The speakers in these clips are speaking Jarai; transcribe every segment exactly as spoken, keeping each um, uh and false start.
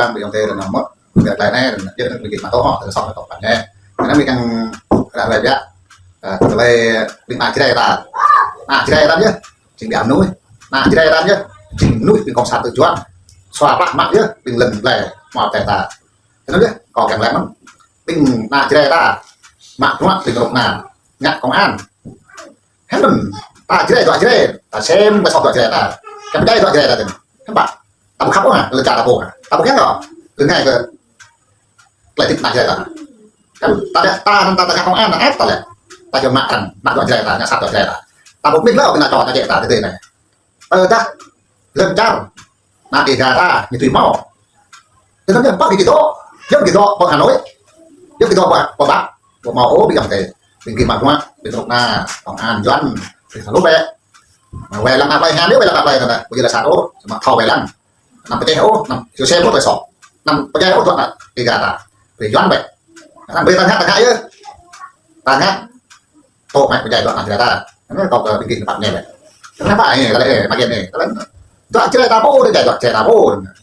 Tam ƀing ayŏng adơi anăm mơ̆t, ƀiă tơlơi anai, yơh, ƀing gih mă tŏ hŏ, tơlơi soh tŏ pă anai. Anai ƀing kiăng ră ruai biă, ơ, tơlơi ƀing ană Jrai ta. Ană Jrai ta yơh, jing ƀing mơnuih. Ană Jrai ta yơh, jing mơnuih ƀing kông sản tơjuan. Sua plah mă yơh, ƀing lŏn plơi, mơ̆ plơi ta. Anŭn yơh, kâo kiăng laĭ mơ̆n. Ƀing ană Jrai ta, mă bruă ƀing rŏk anai, ngă kông an. Hơnŭn, ta Jrai, dŏ Jrai, ta sem ƀơi soh dŏ Jrai ta. Kiăng pơdjai dŏ Jrai ta tơ̆n. Hơnŭn ƀă, ta ƀu khăp ôh hă, lŏn čar ta pô hă. Ta ƀu kiăng kơ, kơ ngai kơ, klei tĭp ană Jrai ta. Kan ta, ta, ta, ta, ta ngă kông an, ăt ta lĕ. Ta jơ̆ mă arăng, mă dŏ Jrai ta, ngă sat dŏ Jrai ta. Ta ƀu mĭn lĕ, kơ ană čô ană čĕ ta tơdơi anai. Tơdah lŏn čar ană Dega ta ñu tui hmâo. Tơdah ñu pă kơ kito, yua kơ kito pơ Hà Nội, yua kơ kito pơ, pơ Bắc, pơ hmâo ôh ƀing ayŏng adơi. Ƀing gih mă bruă, ƀing rŏk anai, kông an, yuan, ƀing sa lu bĕ. Mă wai lăng ană plơi hă, wai lăng ană plơi anŭn, ƀu djơ̆ lĕ sat ôh, samơ̆ thâo wai lăng. Anăm pơjeh ôh, anăm, yua sem ôh tơlơi soh. Anăm pơjeh ôh dŏ ană Dega ta. Ƀing yuan bĕ. Anăm ƀing ta ngă, ta ngă yơh. Ta ngă. Tŏ mă pơdjai dŏ ană Jrai ta. Anai kâo kơ ƀing gih tơpă anai lĕ. Tơlơi anai pă anai, tơlơi anai, mă anai, tơlơi anai. Dŏ Jrai ta pô, dŏ Jrai ta pô.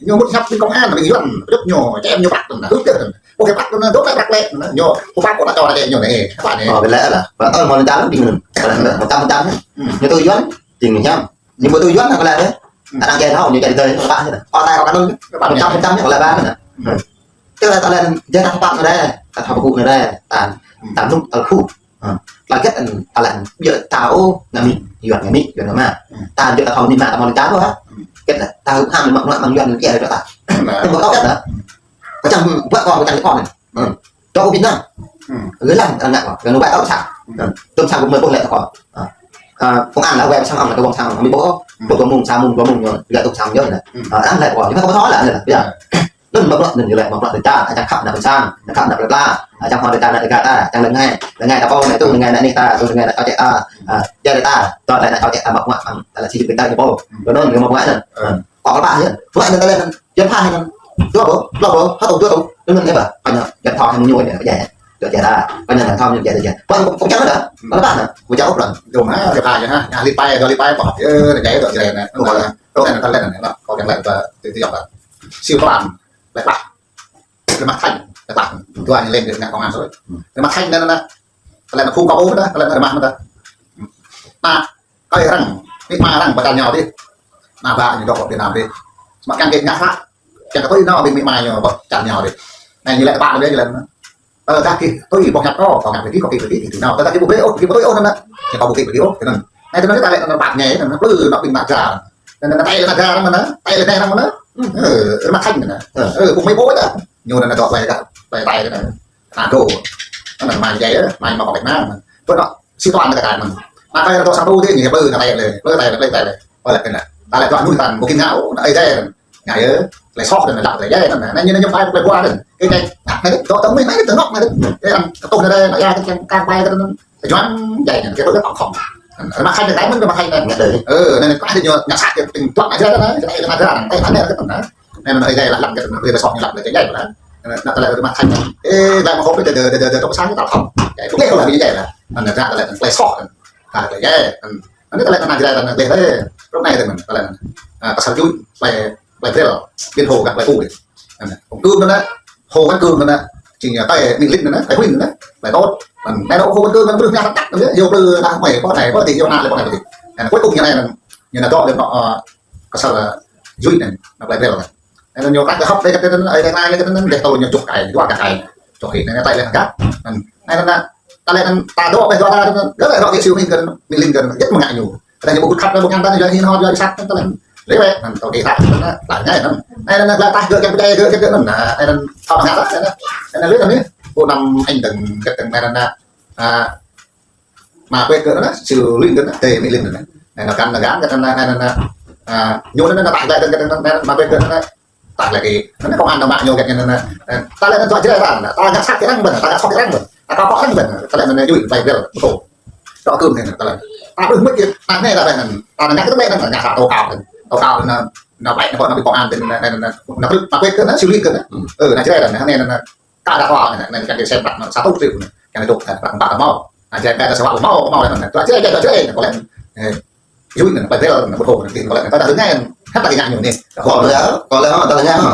Ñu mŭt hiăp ƀing kông an, ƀing yuan, pơdjŭp ñu, čem ñu prăk anŭn, hŭp kơ anŭn. Pô kơ prăk anŭn, dŏ kơ prăk lĕ anŭn. Ñu, pô pă kơ ană čô ană čĕ ñu anai, pă anai. Ơ, ƀiă lĕ lah. Pă tơl mơ̆n čar ƀing anŭn. Tơlơi anŭn, tơlơi anŭn. Hmm. Ñu tui yuan, jing hiam. Ñu ƀu tui yuan kơ lĕ anai. Ană Jrai ta ñu čar tơdơi, pă anai. Ơ, ta kơ anŭn. Pă anai. Čăm čăm ñu kơ lĕ ƀă anŭn. Hmm. Tơlơi ta lĕ, jai ta pă anŭn đơi, ta thâo pơkŭ anŭn đơi, ta, hmm, ta nŭk ta khu. Ha. Tơlơi hơget anŭn, ta lĕ, ƀiă ta ôh, ngă mĭ, yuan ngă mĭ, yuan ngă mă. Hmm. Ta ƀiă ta thâo mĭ mă, ta mơ̆n čar ôh, ha. Hmm. Hơget lĕ, ta hŭp ham mă, mă, mă yuan kiăng dŏ ta. Nah. Tơl ƀu thâo hơget lĕ. Kâo čang ƀuh kâo, kâo čang kâo anŭn. Hmm. Dŏ Việt Nam. Hmm. Lĕ lăng, lăng ngă kâo, lăng wai tơl sang. Hmm. Tơl sang kâo mơ̆ ƀuh lĕ kâo. Ha. Ơ, kông an lĕ wai sang ôh, lĕ kông sang ôh, mĭ ƀuh. Hmm. Ƀuh dua mông, sa mông, dua mông ñu, lĕ tơl sang ñu lĕ. Hmm. Ơ, lăng lĕ kâo, ñu kâo ƀu thâo lĕ, lĕ. Ya. Anŭn mă bruă, anŭn yơh lĕ mă bruă tơča, čang khăp ană ƀôn sang, čang khăp ană plơi pla, čang hmâo tơča ană Dega ta, čang lŏn ngai, lŏn ngai ta pô anai tui, lŏn ngai ană anih ta, tui lŏn ngai ană čô čĕ ta, ơ, jai ta, tui lŏn ană čô čĕ ta mă bruă mơ̆ng, ta lĕ či ƀing ta ñu pô. Anŭn ñu mă bruă anŭn. Ơ. Kâo kơ pă yơh. Bruă anŭn ta lĕ anŭn, yua pha anŭn. Dua pô, dua pô, ha tŭ dua tŭ. Anŭn anai ƀă, kâo ñu, yua thâo hăng ñu anai, jai. Dŏ jai ta, kâo ñu anŭn thâo ñu jai, jai. Bruă kâo, kâo čang anŭn. Kâo kơ pă anŭn, kâo čang ôh bruă. Dŏ mă, yua pha yơh ha, ñu lĕ pai, dua lĕ pai, pă, yơh, jai, dŏ jai anŭn. Kâo kơ, kâo kơ anŭn ta lĕ anŭn, kâo kiăng laĭ kơ, tui, tui yơh ta. Siu tuan. Lĕ pă. Rơmah Thanh, lĕ pă. Dua ñu lĕ ngă kông an sui. Rơmah Thanh anŭn, anŭn, anŭn. Tơlơi anŭn phung kâo ôh ta, tơlơi anŭn rơmah ta. Anŭn, kơi arăng, mĭ ma arăng pơ čar ñu dih. Anŭn ƀă ñu dŏ pơ Việt Nam dih. Samơ̆ kiăng kơ ngă hă. Kiăng kơ tui anŭn ƀing mĭ ma ñu pơ čar ñu dih. Anai ñu lĕ pă anŭn dih ñu lĕ anŭn. Tơdah gih tui boh hiăp kâo, kâo ngă brơi gih, kâo kĭ brơi gih, gih tui anŭn. Tơdah gih ƀu brơi ôh, gih ƀu tui ôh anŭn. Ñu kâo ƀu kĭ brơi gih ôh, anŭn. Anai tơlơi anŭn ta lĕ anŭn rơmah anai, anŭn plư anŭn ƀing ană Dega. Anŭn, anŭn, tơlơi anŭn Dega, anŭn, tơlơi anŭn Dega anŭn. Ơ, rơmah Thanh anŭn. Ơ, phung mĭ pô ta. Ñu anŭn dŏ plơi ta, plơi ta anŭn. Anŭn dŏ. Anŭn mai jai, mai mă kông pĕ anŭn. Pơ anŭn, siu tuan anŭn kơ ta anŭn. Anŭn kơi anŭn dŏ sang tu dih, ñu plư anŭn tơlơi, plư tơlơi, plư tơlơi. Ơ, lĕ anŭn. Ta lĕ dŏ anŭn ta, ƀu kiăng ngă ôh, anŭn Dega anŭn. Ngă yơh, tơlơi soh anŭn, lăp tơlơi jai anŭn. Anŭn ñu, ñu phai plơi pô anŭn. Kơ ñu, anŭn, anŭn, dŏ tơm mĭ, anŭn, tơnŏk anŭn. Kơ anŭn, kơ tŭ anŭn, anŭn, ya, kơ kiăng kang pai kơ anŭn. Tơjuan jai anŭn, kơ tŭ kơ tŏng khŏm. Anŭn, rơmah Thanh anŭn, rơmah Thanh anŭn. Ngă đơi. Ơ, anŭn, anŭn, kơ anŭn ñu ngă sat kơ, tơjuan anŭn, anŭn, anŭn, anŭn, anŭn. Anŭn, anŭn, jai lăp lăm kơ anŭn, tơlơi soh ñu lăp tơlơi jai anŭn. Anŭn, anŭn, tơlơi rơmah Thanh anŭn. Ê, tơlơi mă khŏm kơ tơlơi, tơlơi, tơlơi tŏk sang kơ tŏng khŏm. Jai, tŭ kơ tơlơi jai anŭn. Anŭn, anŭn, tơlơi soh anŭn. Kơ tơlơi jai anŭn. Anŭn tơlơi anŭn Jrai ta anŭn gleh lĕ. Rŏk anai tơmĕn, tơlơi anŭn. Ơ, kơ sa čuh, plơi, plơi Brel, biên Hồ gah plơi Phu. Anŭn, kông Kưm anŭn, Hồ Văn Cương anŭn, jing, ơ, tơi Ninh Linh anŭn, tơi Huỳnh anŭn, plơi Tốt. Anŭn, anai anŭn Hồ Văn Cương anŭn, ƀrưh ngă tăk tăk anŭn, yua plư anŭn, mơi, pô anai, pô dih, yua anŭn lĕ, pô anai, pô dih. Anŭn, cuối cùng ñu anai anŭn, ñu anŭn dŏ lĕ anŭn, ơ, kơ sa čuh anŭn. Anŭn, ñu prăk kơ hŏp lĕ kơ anŭn, ơi, anai lĕ kơ anŭn, dêh tơl ñu čuh kai, dua kai. Čuh kai, anai anŭn tơi lĕ gah. Anŭn, anai anŭn, ta lĕ anŭn, ta dŏ ƀơi dua ta anŭn, gơ̆ lĕ rŏk Yêsu Ninh kơ anŭn, Ninh Linh kơ anŭn, jĕt mơ̆ng ngă ñu. Kơ anŭn ñu ƀu kŭt khăp lĕ ƀu kiăng ta anŭn, yua hin hŏ, yua sat anŭn, ta lĕ. Lĕ wĕ, anŭn, tơl kơ ta anŭn, ta ngă anŭn. Anai anŭn, gleh tah gơ̆ kiăng pơdjai gơ̆, gơ̆ anŭn, anai anŭn, thâo ngă ta anŭn. Anŭn lĕ anŭn, pô anăm añ dơ̆ng, gơ̆ dơ̆ng anai anŭn, a, mă pĕ kơ anŭn, Siu Linh kơ anŭn, tơi Ninh Linh anŭn. Anai anŭn, găn, găn, găn, anai anŭn, a, ñu anŭn, anŭn, ta gleh dơ̆ng, gơ̆ dơ̆ng, anai anŭn, mă pĕ kơ anŭn. Tah lagi. Anŭn kông an ta mă ñu kơ anŭn, anŭn. Ta lĕ anŭn dŏ Jrai ta, ta ngă sat kơ arăng ƀơi anŭn, ta ngă soh kơ arăng ƀơi anŭn. Ta kâo kơ arăng ƀơi anŭn. Ta lĕ anŭn anŭn yui pai bel. Betul. Dŏ kơ anŭn ta lĕ. Ta ƀrưh mơ̆ kơ anŭn anai ta ƀơi anŭn. Ta ngă kơ tơlơi anŭn, ngă sat tŏ kâo anŭn. Tŏ kâo anŭn. Anŭn pai anŭn, anŭn ƀing kông an anŭn, anŭn, anŭn. Anŭn prăk, ta pĕ kơ anŭn, Siu Linh kơ anŭn. Ơ, anŭn Jrai ta anŭn. Anai anŭn, anŭn. Kâo đa kơ anŭn, anŭn, anŭn, anŭn, sem prăk anŭn, sa čuh triu anŭn. Anŭn dŏ, anŭn, anŭn, anŭn, hmâo. Anŭn Jrai ta sa wă hmâo, hmâo anŭn. Dŏ Jrai, Jrai, Jrai, anŭn, kâo lĕ. Ơ, yui anŭn, pai bel anŭn, betul anŭn, kâo lĕ. Ta dah anŭn, anŭn. Hăp lagi ngă ñu anŭn. Kâo lĕ, kâo lĕ, ta lĕ ngă.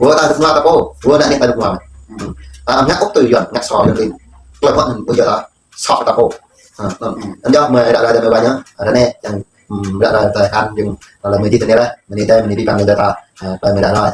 Wơ ta rơnua ta pô, wơ ană nik ta rơnua. Hmm. Ta ngă ôh tui Yuan, ngă sô Yuan lin. Tơlơi pơhiăp anŭn ƀu djơ̆ ta sô ta pô. Ha, hmm. Anŭn yơh mơi ră ruai tơlơi mơi ba ñu, ră anai yang, hmm, ră ruai tơlơi khan jing, tơlơi mơi dih tơnil lah, mơi ni tơlơi, mơi ni pi păng tơlơi ta, ha, tơlơi mơi ră ruai.